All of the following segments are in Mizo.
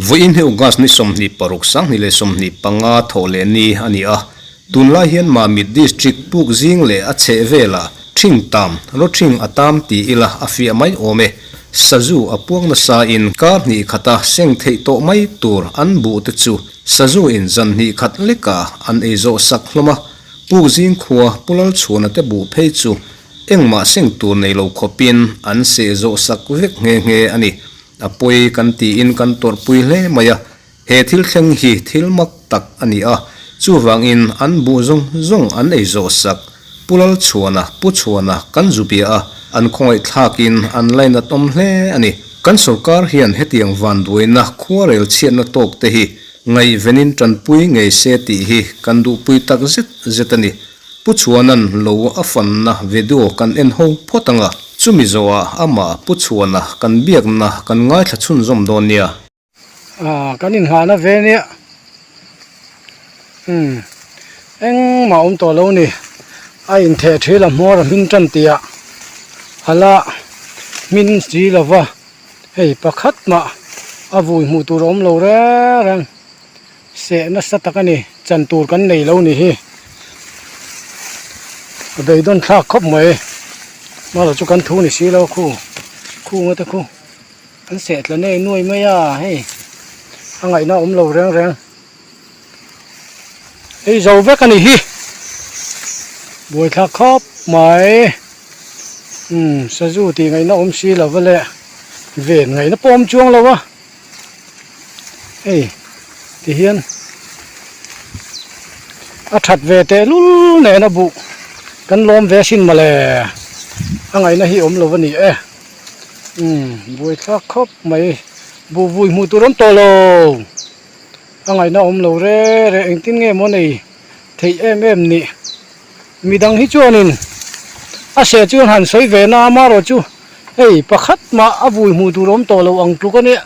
Vawiin hi August ni 26 2025 thawh leh ni a ni a, tunlai hian Mamit District puk zing leh a chheh velah ṭhing tam, rawṭhing a tam ti ila a fiah mai awm e. Sazu a puang nasa in kar hnih khata seng theih tawh mai tur an buh te chu Sazu in zan hnih khat lekah an ei zawh sak hlawm a, Puk zing khua Pu Lalchhuana te buh phei chu engmah seng tur nei lo khawpin an seh zawh sak vek nghe nghe a ni. A pawi kan tiin kan tawrhpui hle mai a, he thil thleng hi thil mak tak a ni a, chuvangin an buh zawng zawng an ei zawh sak. Pu Lalchhuana, Pu Chhuana kan zu bia a, an khawngaih thlakin an lainat awm hle a ni. Kan sorkar hian hetiang vanduaina khuarel chhiatna tawk te hi ngaihvenin tanpui ngei se tih hi kan duhpui tak zet zet a ni. Pu Chhuana'n lo a fanna video kan en ho phawt ang a, chumi zawhah amah Pu Chhuana kan biakna kan ngaithla chhunzawm dawn nia. Ah kan inghahna ve nia umm engmah awm tawh lo ni a intheh thil a hmawr a hmin tan tih ah ala hmin si lova hei pakhat mah a vui hmuh tur a awm lo reng reng seh nasa tak a ni chan tur kan nei lo ni hi a beidawn thlak khawp mai hmala chu kan thu ni si lo khu khung a te khu. An seh tla nei nuai mai a hei a ngaihna awm lo reng reng hei zo vek a ni hi buaithlak khawp mai umm sazu tih ngaihna awm si lo va le ven ngaihna pawh awm chuang lo a hei ti hian a that ve teh lul nen a buh kan lawm ve asin mawle a ngaihna hi awm lo a ni e. Umm buaithlak khawp mai buh vui hmuh tur awm tawh lo a ngaihna awm lo re re engtin nge maw nei theih em em nih midang hi chuanin a seh chu an han sawi ve na amaherawh chu hei pakhat mah a vui hmuh tur awm tawh lo ang tluk a nia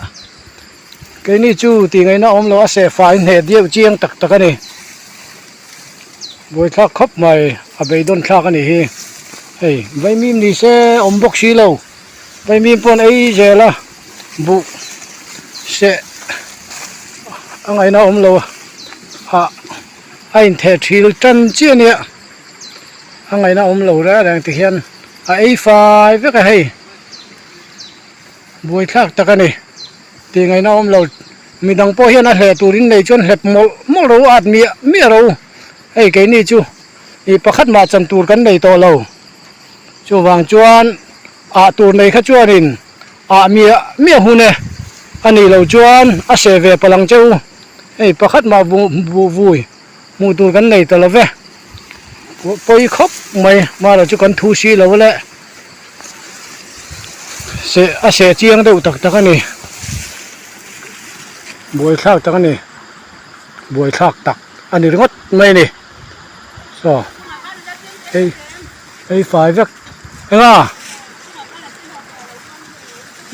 keini chu tih ngaihna awm lo a seh fai hneh deuh chiang tak tak a ni buaithlak khawp mai a beidawn thlak a nih hi. Hei vaimim ni se awm bawk si lo vaimim pawh an ei zel a buh seh a ngaihna awm lo a a intheh thil tan chiah ania a ngaihna awm lo reng reng ti hian a ei fai vek a hei buaithlak tak a ni tih ngaihna awm lo midang pawh hian a hleh turin nei chuan hlep mawlh mawlh ro at miah miah ro hei keini chu. Ih pakhat mah chan tur kan nei tawh lo. Chuvang chuan ah tur nei kha chuanin ah miah miah hun e. A nih loh chuan a seh ve palang che u. Hei pakhat mah buh vui hmuh tur kan nei ta lo ve. Pawi khawp mai mahlo chu kan thu si lo le. Seh a seh chiang deuh tak tak a ni. Buaithlak tak a ni. Buaithlak tak a ni ringawt mai a ni. Saw hei hei fai vek enga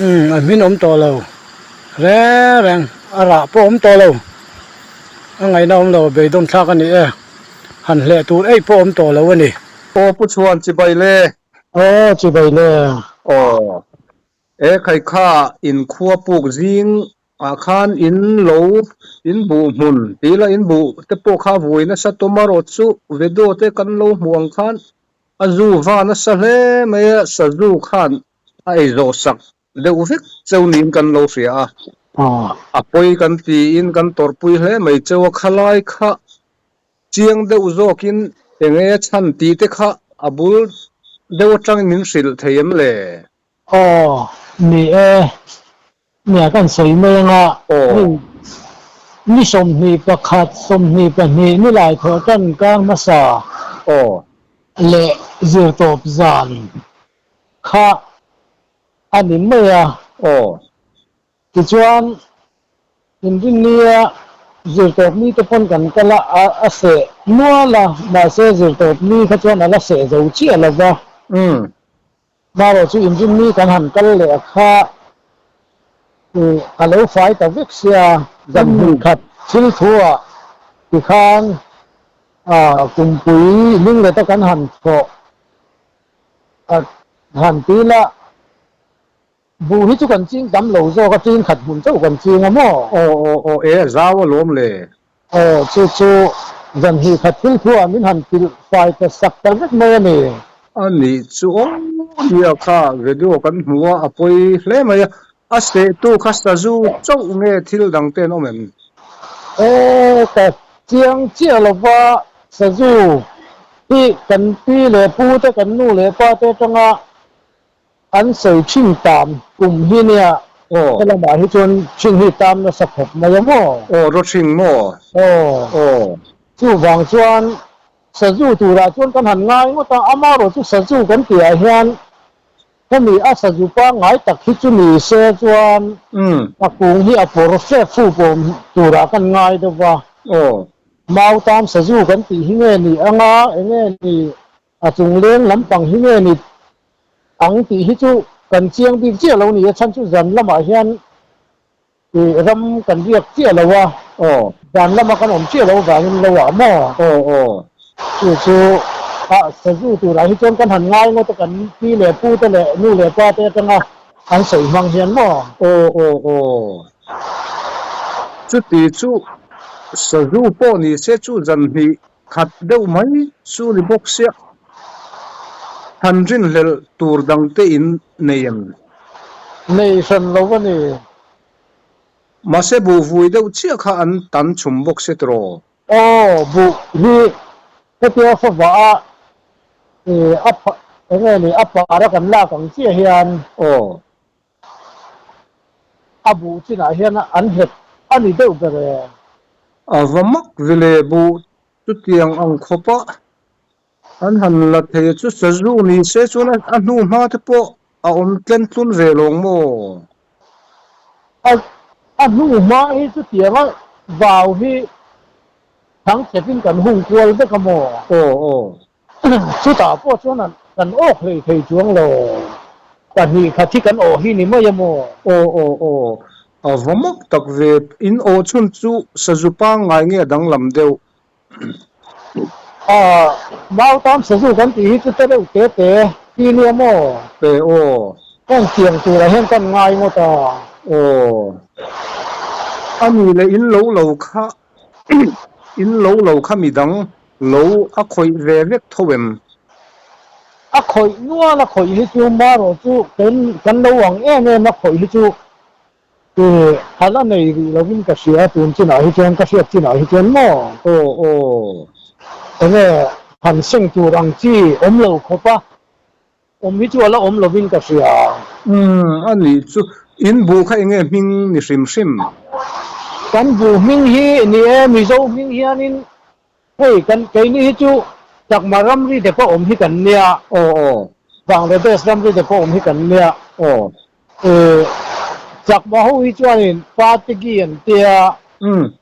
umm a hmin awm tawh lo reng reng a rah pawh awm tawh lo a ngaihna awm lo a beidawn thlak a ni e han hleh tur eih pawh awm tawh lo a ni. Aw Pu Chhuan chibai le. Aw chibai le. Aw e khai kha in khua puk zing Ah khan in lo in buh hmun tih la in buh te pawh kha vui nasa tomato chu video te kan lo hmuh ang khan a zu va nasa hle mai a sazu khan a ei zawh sak deuh vek cheu niin kan lo hria a a pawi kan tiin kan tawrhpui hle mai cheu a khalai kha chiang deuh zawkin enge chhan tih te kha a bul deuh atangin min hrilh thei em le? Aw ni e. Nia kan sawi mai anga hei ni 21 22 ni lai thawh tan kar hmasa leh zirtawp zan kha a ni mai a. Tichuan inrinnia zirtawp ni te pawn kan kal a a seh nual a mahse zirtawp ni kha chuan a la seh zo chiah lo va. Hmarawh chu inrinni kan han kal leh a kha i a lo fai ta vek sia, zan hmun khat thil thu ah tikhan a kumpui ling leta kan han thawh a Han ti ila, buh hi chu kan ching tam lo zawk a, ching khat hmun chauh kan ching a maw? Aw aw aw e, zau alawm le. Aw, chu chu zan hnih khat thil thu ah min han pilh fai ta sak ta vek mai a ni. A nih chu aw nia kha video kan hmu a, a pawi hle mai a, a sehtu kha sazu chauh nge thil dang te an awm em? E, ka chiang chiah lova sazu hi kan pi leh pu te kan nu leh pa te atanga An sawi thin tam kum hi nia helamah hi chuan thin hi tam nasa khawp mai a maw? Aw rawthing maw? Aw. Aw. Chuvang chuan sazu turah chuan kan han ngai ngawt a, amaherawh chu sazu kan tihah hian hemi a sazu pangngai tak hi chu ni se chuan a kung hi a pawr fek fup awm turah kan ngai deuh va. Aw. Mautam sazu kan tih hi nge ni anga enge ni A chung leng lampang hi nge ni ang tih hi chu kan chiang bik chiah lo ni a, chhan chu zan lamah hian ih ram kan riak chiah lo a, zan lama kan awm chiah lo vangin lo ah maw? Aw aw. Chu chu a sazu turah hi chuan kan han ngai ngawt a, kan pi leh pu te leh nu leh pa te atanga an sawi hmang hian maw? Aw aw aw. Chuti chu sazu pawh ni se chu zan hnih Khat deuh mai chu ni bawk sia. Han rinhlelh tur dangte in nei em? Nei hran lo a ni. Mahse buh vui deuh chiah kha an tan chhum bawk se tiraw? Aw, buh hi hetia favah a ih a eng nge ni a par a kan lak ang chiah hian. Aw. A buh chinah hian an nghet a ni deuh ber e. A va mak vile buh chutiang ang khawpa an han la thei chu sazu ni se chuan a hnu hma te pawh a awm tlen tlun ve lawng maw? A a hnu hma hi chutianga vau hi thangchepin kan hung kual vek a maw? Aw aw. Chutah pawh chuan kan awk hlei thei chuang lo. Pahnih khat hi kan awh hi ni mai a maw? Aw aw aw. A va mak tak ve. In awh chhun chu sazu pangngai nge a danglam deuh? A, Mautam sazu kan tih hi chu te deuh te te hi nia maw? E aw. Heng tiang turah hian kan ngai ngawt a. Aw. A ni leh in lo lo kha In lo lo kha midang lo a khawih ve vek tho em? A khawih nual a khawih hi chu marawh chu kan kan lo ang em em a khawih hi chu ih a la nei rih lovin ka hria tun chinah hi chuan ka hriat chinah hi chuan maw? Aw aw. Enge han seng tur ang chi awm lo khawp a. Awm hi chu a la awm lovin ka hria. Umm, a nih chu. In buh kha enge hming ni hrim hrim? Kan buh hming hi ni e, Mizo hming hianin hei kan keini hi chu Chakma ramri te pawh awm hi kan nia. Aw aw. Bangladesh ramri te pawh awm hi kan nia. Aw. Ee, Chakma ho hi chuanin Patigi an tia. Umm.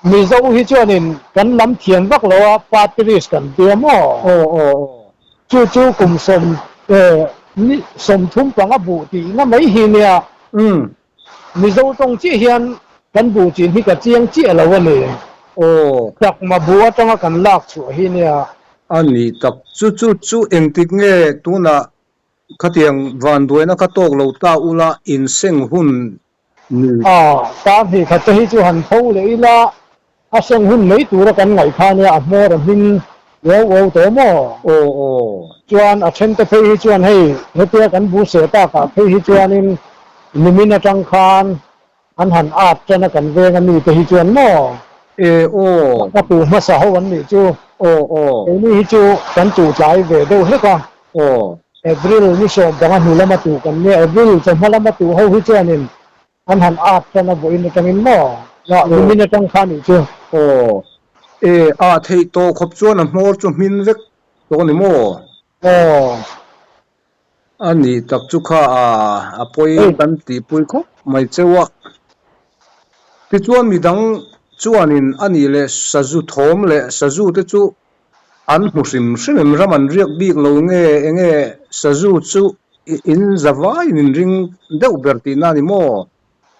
Mizo hi chuanin kan lam thiam vak lo a, Patrice kan ti a maw? Aw aw aw. Chu chu kum sawm ni 30 panga buh tihna mai hi nia. Umm. Mizo tawng chiah hian kan buh chin hi ka chiang chiah lo a ni. Aw. Chakma buh atanga kan lak chhuah hi nia. A ni tak. Chu chu chu engtik nge tunah Khatiang vanduaina kha tawk lo ta ula inseng hun ni. A, ta hnih khat te hi chu han tho leh ila, a seng hun mai tura kan ngaih kha nia a hmawr a hming uau uau tawh maw? Aw aw. Chuan a then te phei hi chuan hei hetia kan bu seh takah phei hi chuanin nimin atang khan an han at tan a kan veng a mi te hi chuan maw? E aw. Ka tu hmasa ho an nih chu. Aw aw. Keini hi chu kan tu tlai ve deuh hlek a. Aw. April ni sawm panga hnu lama tu kan nia, April chawhma lama tu ho hi chuanin an han at tan a vawiin atangin maw? Nimin atang kha nih chu. Aw. E ah theih tawh khawp chuan a hmawr chu hmin vek tawh a ni maw? Aw. A nih tak chu kha a a pawi kan tihpui khawp mai cheu a. Tichuan midang chuanin a nih leh sazu thawm leh sazu te chu an hmu hrim hrim em? Ram an riak bik lo nge enge sazu chu in za vaiin in ring deuh ber tihna a ni maw?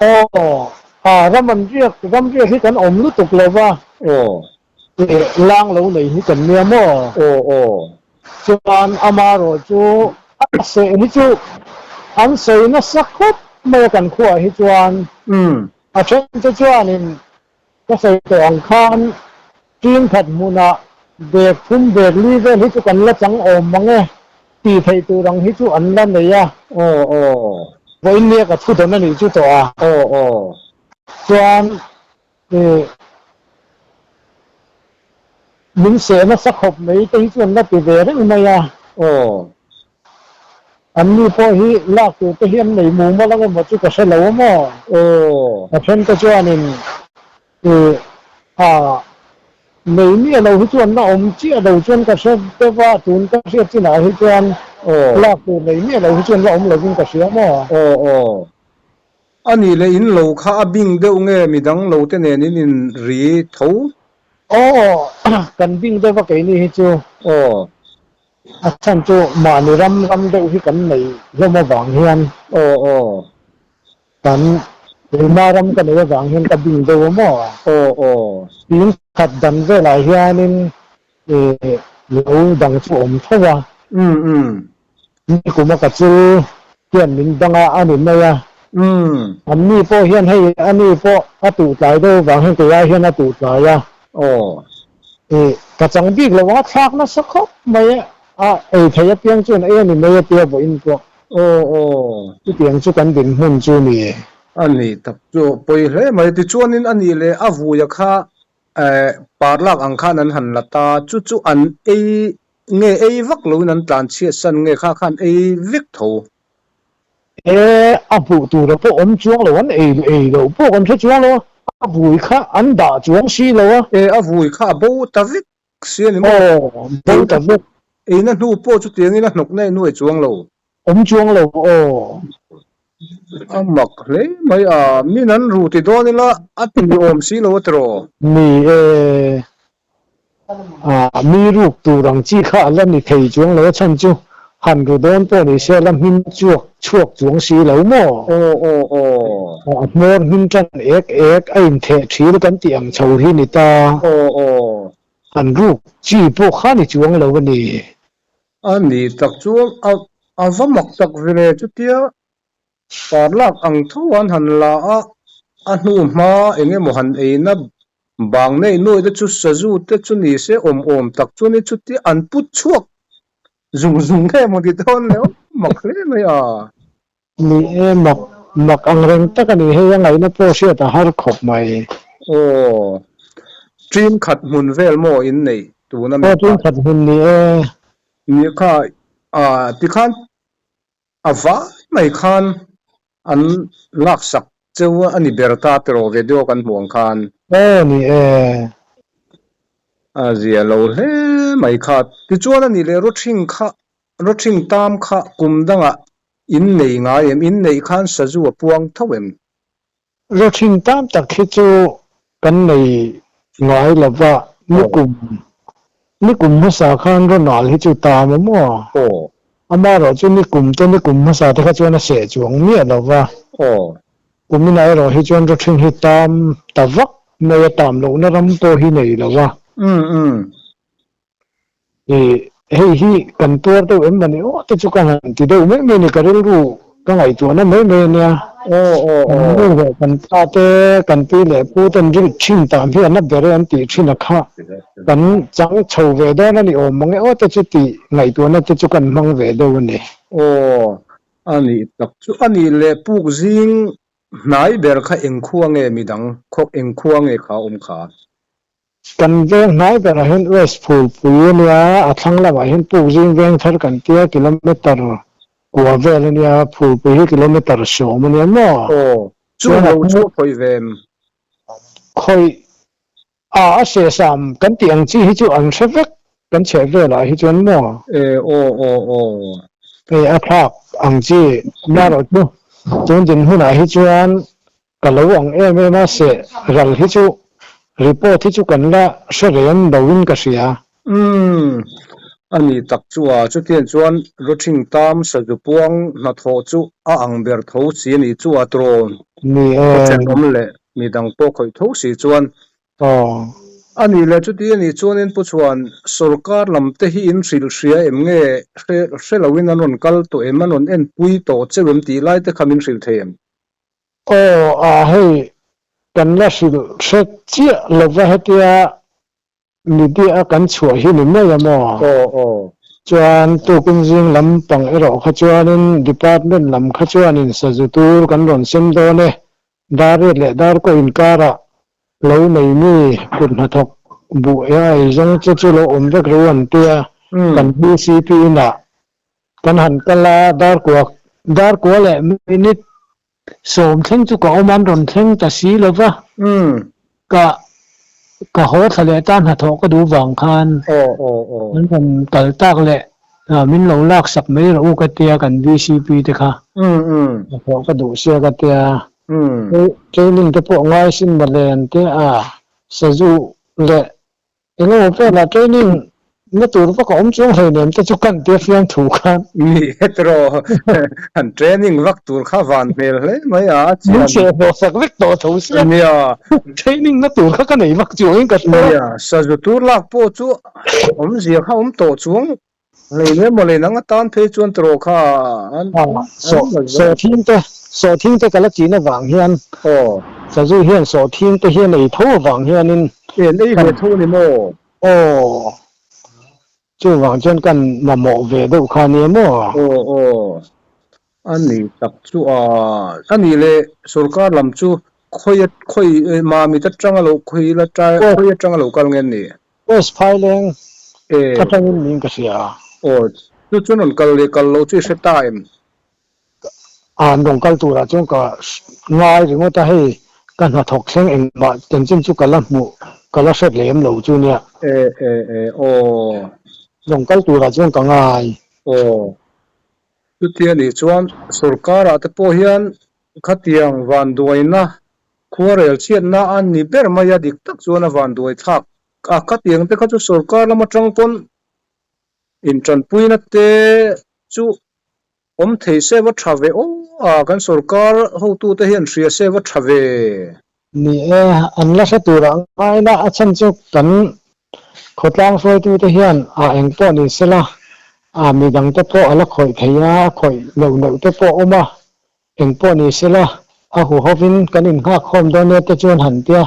Aw, a ram an riak, ram riak hi kan awm lutuk lo va. Aw. Lang lo nei hi kan nia maw? Aw aw. Chuan amarawh chu. A seh hi chu an sawi nasa khawp mai a kan khuaah hi chuan. A then te chuanin ka sawi tawh ang khan ṭin khat hmunah bag thum bag li vel hi chu kan la chang awm mang e tih theih tur ang hi chu an la nei a. Aw aw. Vawiin nia ka thu dawn a nih chu tawh a. Aw aw. Chuan Ih min seh nasa khawp mai te hi chu an la ti ve reng mai a. Aw. An ni pawh hi lak tur te hi an nei mumal ang emaw chu ka hre lo a maw. Aw. A then te chuanin ih a nei miah lo hi chu an la awm chiah lo chuan ka hre deuh a, tun ka hriat chinah hi chuan lak tur nei miah lo hi chu an la awm lovin ka hria maw. Aw aw. A nih leh in lo kha a bing deuh nge midang lo te nen in in ri tho? Aw, kan bing deuh a keini hi chu. Aw. A chhan chu mahni ram ram deuh hi kan nei hlawm avang hian. Aw aw. Kan keima ram ka nei avang hian ka bing deuh a maw? Aw aw. Tin khat dan velah hianin lo dang chu awm tho a. Umm umm. Ni kum a ka chul hian min dang a a ni mai a. Umm. An ni pawh hian hei a ni pawh a tuh tlai deuh vang hian kei ai hian a tuh tlai a. Aw. Ih ka chang bik lo ang a thlak nasa khawp mai a, a ei thei apiang chuan ei a ni mai a tia vawiin pawh. Aw aw. Chutiang chu kan dinhmun chu ni. A nih tak chu pawi hle mai. Tichuanin a nih leh a vuia kha Eh, par lak ang khan an han la ta, chu chu an ei nge ei vak loin an tlan chhiat san nge kha khan ei vek tho. Eh, a hmuh tura pawh awm chuang lo, an ei ei loh pawh kan hre chuang lo a, a vui kha an dah chuang si lo a. Eh, a vui kha a bo ta vek si a ni maw? Aw, bo ta vek. Eina hnu pawh chutiangin a hnawk na enuai chuang lo. Awm chuang lo aw. A mak hle mai a, min an ru ti dawn ila a ti awm si lo a tiraw? Ni e, a mi ruk tur ang chi kha a la ni thei chuang lo a chhan chu han ru dawn pawh ni se la hmin chuak chhuak chuang si lo maw? Aw aw aw. A hmawr hmin tan ek ek a intheh thil kan tih ang chho hi ni ta. Aw aw. Han ruk chi pawh kha ni chuang lo a ni. A nih tak chu a a va mak tak ve chutia par lak ang tho an han la a, a hnu hma eng emaw han eina bang nei nuai te chu sazu te chu ni se awm awm tak chu ni chutia an put chhuak zung zung nge maw ti dawn le aw mak hle mai a. Ni e, mak mak ang reng tak a ni hei a ngaihna pawh hriat a har khawp mai. Aw, ṭin khat hmun vel maw in neih tuna mi Aw, ṭin khat hmun ni e. Ni kha, ah tikhan a vai mai khan an laksak cheu a ni ber ta tiraw video kan hmuh ang khan. Aw, ni e. A zia lo hle mai kha. Tichuan a nih leh rawṭhing kha Rawṭhing tam kha kum dangah in nei ngai em? In neih khan sazu a puang tho em? Rawṭhing tam tak hi chu kan nei ngai lo va, nikum nikum hmasa khan rawnal hi chu tam a maw? Aw. Amaherawh chu nikum te nikum hmasa te kha chuan a seh chuang miah lo va. Aw. Kuminah erawh hi chuan rawṭhing hi tam ta vak mai a, tam lohna ram pawh hi nei lo va. Umm umm. Ih, hei hi kan tuar deuh em mawni aw te chu ka han ti deuh mai mai a ni, ka rilru ka ngaihtuahna mai mai a nia. Aw aw Kan aw. nu leh kan pa te, kan pi leh pu ten rilh thin tam hi an a ber e an tih thin a kha kan chang chho ve dawn a ni awm mang e aw te chu tih ngaihtuahna te chu kan hmang ve deuh a ni. Aw, a nih tak chu a nih leh puk zing hnai ber kha engkhua nge midang khawk engkhua nge kha awm kha? Kan veng hnai berah hian West Phulpui a nia, a thlang lamah hian Pukzing veng thar kan tia kilometer kua vel a nia, Phulpui hi kilometer 10 a nia maw? Aw, chu lo chu a khawih ve em? Khawih a, a sehsam kan tih ang chi hi chu an hre vek kan chheh velah hi chuan maw? E, aw, aw, aw. Hei a thlak ang chi, marawh chu tun dinhmunah hi chuan Ka lo ang em em a seh ral hi chu report hi chu kan la hre reng lo in ka hria. Umm, a ni tak chu a, chutiang chuan Rawthing tam sazu puang hnathawh chu a ang ber tho si a ni chu a tirawn Ni e. Kawchen awm leh midang pawh khawih tho si chuan. Aw. A nih leh chuti a nih chuanin Pu Chhuan, sorkar lam te hi in hrilh hria em nge hre hre loin an rawn kal tawh em, an rawn enpui tawh cheu em tih lai te kha min hrilh thei em? Aw a hei kan la hrilh hre chiah lova hetia media a kan chhuah hi ni mai a maw? Aw aw. Chuan tukin zing lam pang erawh kha chuanin department lam kha chuanin sazu tur kan rawn sem dawn e, Dariat leh Darkaw inkarah lo nei mi kut hnathawk buh e a eizawng che chu lo awm vek ru an tia, kan BCP inah kan han kal a, Darkua Darkua leh minute sawm thleng chu ka awm an rawn thleng ta si lo va, ka ka haw thla leh ta hnathawh ka duh vang khan an rawn kal tak leh min lo laksak mai rawh u ka tia kan VCP te kha hnathawh ka duh sia ka tia training te pawh ngai sin mawle an tia a sazu leh Eng emaw velah training na tur vak a awm chuang hleinem te chu kan tia fiam thu khan. Ni heteraw han training vak tur kha van hmel hle mai a, a chian. Min cheh hlawh sak vek tawh tho sia. Nia. Training na tur kha ka nei vak chuangin ka hria. Nia, sazu tur lak pawh chu awmzia kha awm tawh chuang Hleinem maw le, nang atan phei chuan tawrh kha an Sawhthing te, sawhthing te ka la chin avang hian, sazu hian sawhthing te hian ei tho avang hianin. En ei ve tho ni maw? Aw, chuvang chuan kan mamawh ve deuh kha nia maw? Aw aw, a ni tak chu a, a nih leh sorkar lam chu khawi khawi Mamit atanga lo khawi la khawi atanga lo kal nge ni? West Phaileng atangin niin ka hria. Aw, chu chuan rawn kal leh kal loh chu i hre ta em? An rawn kal turah chuan ka ngai ringawt a, hei ka hnathawk thleng engmah chanchin chu ka la hmuh, ka la hre lem lo chu nia. E e e, aw. Rawn kal turah chuan ka ngai. Aw, chutia nih chuan sorkarah te pawh hian khatiang vanduaina Khuarel chhiatna a ni ber mai a, dik tak chuan a vanduai thlak a, khatiang te kha chu sorkar lam atang pawn intanpuina te chu awm thei se va tha ve aw a, kan sorkar hotute hian hria se va tha ve. Ni e, an la hre tur ah ngai la, a chhan chu kan khawtlang hruaitute hian a eng pawh ni sela, a midang te pawh a la khawih thei a, a khawih loh loh te pawh a awm a, Eng pawh ni sela, a huhovin kan innghak khawm dawn e te chuan han tia,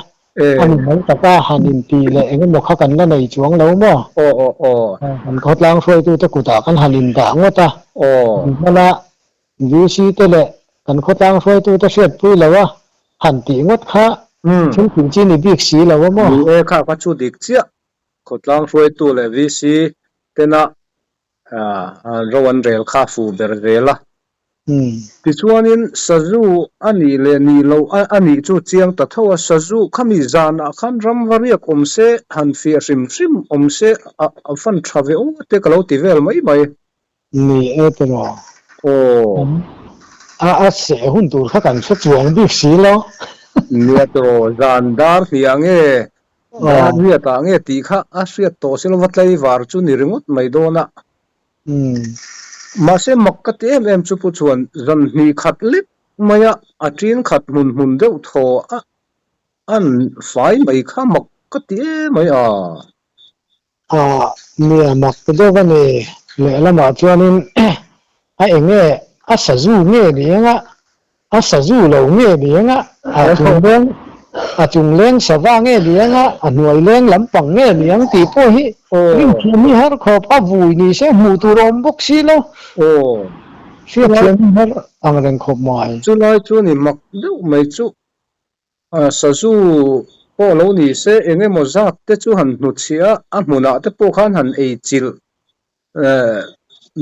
a ni mai tak a, han intih leh eng emaw kha kan la nei chuang lo maw? Aw aw aw. Kan khawtlang hruaitute kutah kan han indah ngawt a, Aw. hmana VC te leh kan khawtlang hruaitute hriatpui lo a, han tih ngawt kha thil tih chi ni bik si lo a maw? Ni e, kha kha chu dik chiah, khawtlang hruaitu leh VC tena Ro an rel kha fu ber zel a. Tichuanin sazu a nih leh nih loh a nih chu chiang ta tho a, sazu khami zanah khan ram va riak awm se, han fiah hrim hrim awm se a fan tha ve aw te ka lo ti vel mai mai. Ni e tiraw? Aw. A a seh hun tur kha kan hre chuang bik si lo. Nia tiraw, zan dar hliah nge Dar riat ah nge tih kha a hriat tawh si lova tlaivar chu ni ringawt mai dawn a. Mahse mak ka ti em em chu pu chuan zan hnih khat lek mai a a ṭin khat hmun hmun deuh thaw a an fai mai kha mak ka ti em mai a. A nia mak ti deuh a ni. Lehlamah chuanin a enge a sazu nge ni anga A sazu lo nge ni anga, a chung leng a chung leng sava nge ni anga, a hnuai leng lampang nge ni ang tih pawh hi rinchhiam hi har khawp a vui ni se hmuh tur a awm bawk si lo. Hriatthiam hi har ang reng khawp mai. Chulai chu ni mak deuh mai chu sazu pawh lo ni se eng emaw zat te chu han hnutchhiah a, a hmunah te pawh khan han ei chilh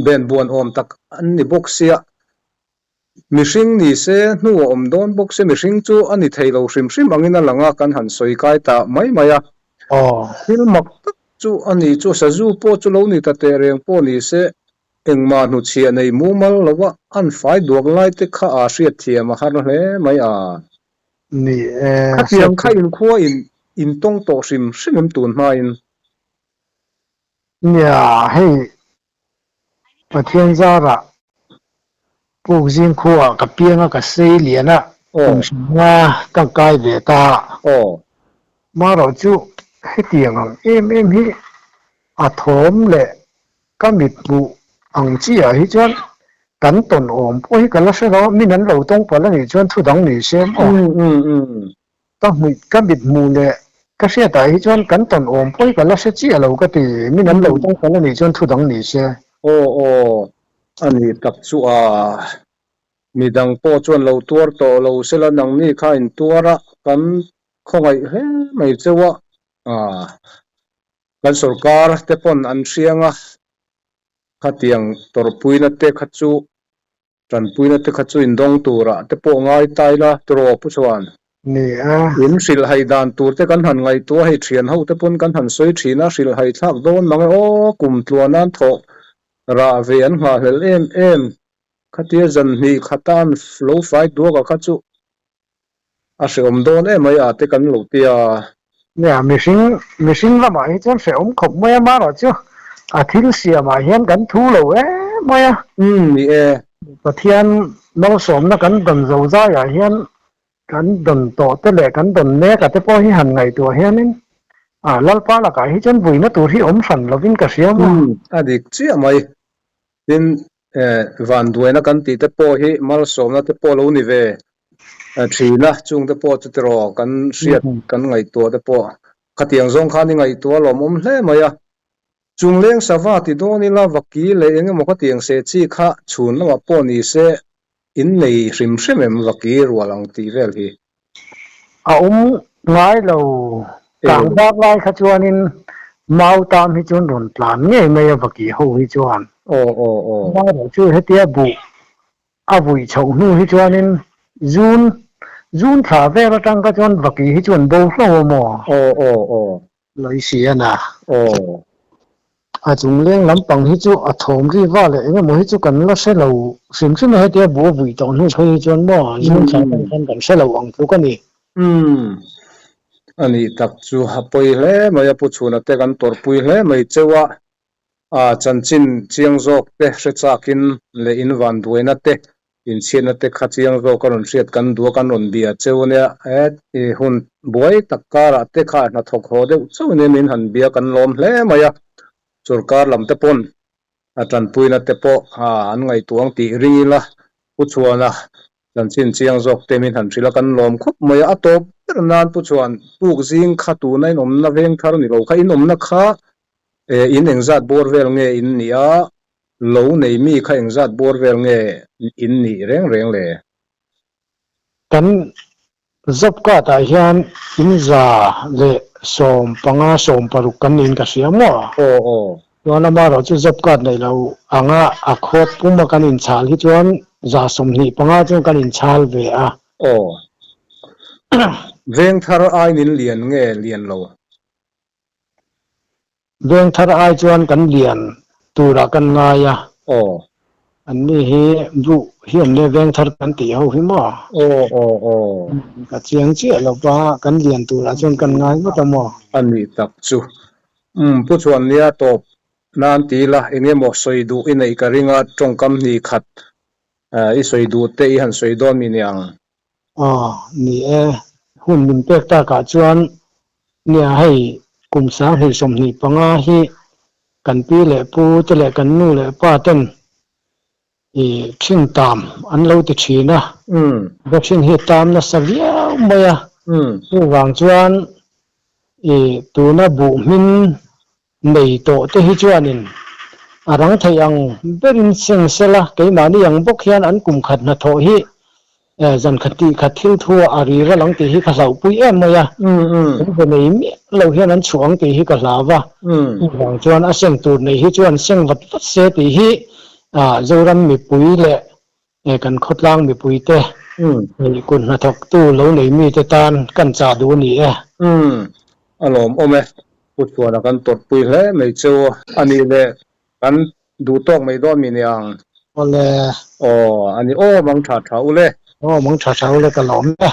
ben buan awm tak an ni bawk sia. Mihring ni se, hnu a awm dawn bawk se mihring chu a ni thei lo hrim hrim angin a lang a, kan han sawi kai ta mai mai a. Thil mak tak chu a ni chu, sazu pawh chu lo ni ta teh reng pawh ni se, engmah hnuchhiah nei mumal lo a, an fai duak lai te kha aa hriat thiam a har hle mai a. Ni e, Khatiang kha inkhua in intawng tawh hrim hrim em tun hmain? Nia, hei Pathian zarah Pukzing khuaah ka piang a, ka sei lian a, kum hringa ka kai ve ta. Marawh chu Hetiang ang em em hi a thawm leh ka mit hmuh ang chi ah hi chuan kan tawn awm pawh hi ka la hre lo a, min an lo tawng palh a nih chuan thu dang ni se maw? Ka hmuih ka mit hmuh leh ka hriat ah hi chuan kan tawn awm pawh hi ka la hre chiah lo ka ti, min an lo tawng palh a nih chuan thu dang ni se. Aw aw, a nih tak chu a. Midang pawh chuan lo tuar tawh lo sela nangni kha in tuar a, kan khawngaih hle mai cheu a, kan sorkar te pawn an hriang a, khatiang tawrhpuina te kha chu tanpuina te kha chu indawng turah te pawh ngai ta ila tiraw Pu Chhuan? Ni a. In hrilhhai dan tur te kan han ngaihtuah a, hei thian ho te pawn kan han sawi thin a, hrilhhai thlak dawn mang e aw, kum tluan an thawh rah ve an nghahhlelh em em, khatia zan hnih khata an lo fai duak a kha chu A hrehawm dawn em mai a te kan lo ti a. Nia, mihring, mihring lamah hi chuan hrehawm khawp mai a, marawh chu a thil siamah hian kan thu lo em mai a. Umm, ni e. Pathian malsawmna kan dawn zo zaiah hian kan dawn tawh te leh kan dawn mek a te pawh hi han ngaihtuah hianin a Lalpa lakah hi chuan vuina tur hi awm hran lovin ka hria maw? Umm, a dik chiah mai. Tin, vanduaina kan tih te pawh hi malsawmna te pawh lo ni ve thin a, chung te pawh chu tiraw kan hriat kan ngaihtuah te pawh khatiang zawng khan i ngaihtuah lawmawm hle mai a. Chungleng sava ti dawn ila vaki leh eng emaw khatiang seh chi kha chhun lamah pawh ni se in nei hrim hrim em vaki rual ang tih vel hi. A awm ngai lo. Kang bak lai kha chuanin mau tam hi chuan rawn tlan ngei mai a vaki ho hi chuan. Aw aw aw. Amaherawh chu hetia buh a vui chhoh hnu hi chuanin June June thla vel atang kha chuan vaki hi chuan bo hlo a maw? Aw aw aw. Lei si a na. Aw. A chung leng lampang hi chu a thawm ri va leh eng emaw hi chu kan la hre lo hrim hrim a, hetia buh a vui tawh hnu phei hi chuan maw June thla atang khan kan hre lo ang tluk a ni. Umm. A nih tak chu a pawi hle mai a, Pu Chhuna te kan tawrhpui hle mai cheu a, a chanchin chiang zawk te hre chakin leh in vanduaina te Inchhiatna te kha chiang zawk a rawn hriat kan duh a, kan rawn bia cheu ania, he hun buai tak karah te kha hnathawk haw deuh chauh nia min han bia kan lawm hle mai a, sorkar lam te pawn a tanpuina te pawh an ngaihtuah ang tih ring ila Pu Chhuana chanchin chiang zawk te min han hrilh a, kan lawm khawp mai a, a tawp ber nan Pu Chhuan puk zing kha tuna inawmna veng thar ni lo kha inawmna kha in engzat bawr vel nge in nih a, Lo nei mi kha engzat bawr vel nge in nih reng reng le? Kan job card ah hian 115 16 kan niin ka hria maw? Aw aw. Chuan amaherawh chu job card neih lo anga a khawt puma kan inchhal hi chuan 125 chuan kan inchhal ve a. Aw. Veng thar aiin in lian nge lian lo? Veng thar ai chuan kan lian turah kan ngai a. Aw. An ni hi duh hian le veng thar kan tih ho hi maw? Aw aw aw. Ka chiang chiah lo va, kan lian turah chuan kan ngai ngawt a maw? A nih tak chu. Umm Pu chuan nia tawp nan ti ila eng emaw sawi duh i neih ka ring a, tawngkam hnih khat i sawi duh te i han sawi dawn mi niang? Aw ni e, hun min pek takah chuan Nia hei kum 2025 hi kan pi leh pu te leh kan nu leh pa ten i thin tam an lo ti thin a, vaccine hi tam nasa viau mai a, chuvang chuan i tuna buh hmin nei tawh te hi chuanin a rang theih ang berin seng sela keimahni ang bawk hian an kum khat hnathawh hi zan khat tih khat thil thu a ri ral ang tih hi ka hlauhpui em mai a, an ve nei miah lo hian an chhuah ang tih hi ka hlau va, chuvang chuan a seng tur nei hi chuan seng vat vat se tih hi Zoram mipui leh kan khawtlang mipuite kut hnathawktu lo nei mite tan kan chah duh a ni e. A lawmawm e. Pu Chhuana kan tawrhpui hle mai cheu a nih leh kan duh tawk mai dawn mi niang. Awle. Aw, a ni aw mang tha tha ule. Aw mang tha tha ule ka lawm e.